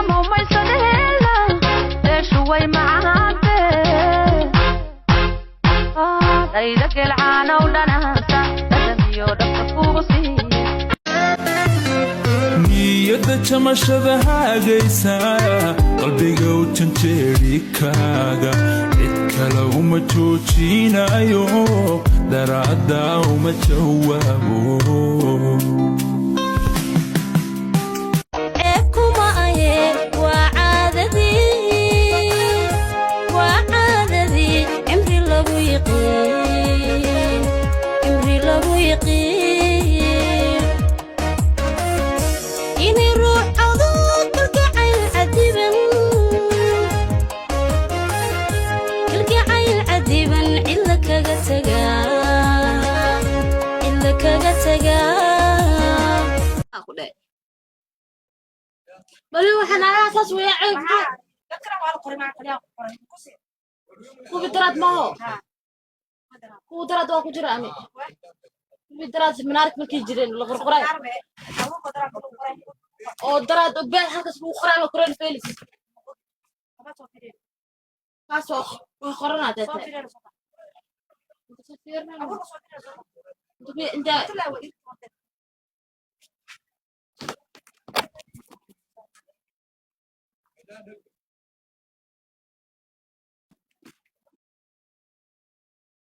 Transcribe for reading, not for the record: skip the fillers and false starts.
Samomaysadheela deeshu way macaante dhayda gelcaanow dhanaansa dhadhamiyo dhabta kugu siiya. Niyadda jamashada haagaysa, qalbiga u janjeerikaaga, cid kale uma joojinayo, daraadda uma jawaabo. Ceeb kuma ahe, waa caadadii, waa caadadii cimri lagu yiqiin, cimri lagu yiqiin inay ruux cawdood kalgacayl cadiban, kalgacayl cadiban cidla kaga tagaa, cidla kaga tagaa. Ku dhahay bali waxaan ahaa saas weeya ceeb. Kuwi daraad maaho, kuwi daraad waa ku jira ani, kuwi daraad seminaarka markii jireen la qorqoray oo daraad oo beel halkaas lagu qoray waa koreen Felix kaas waa qoranaa deetee inta.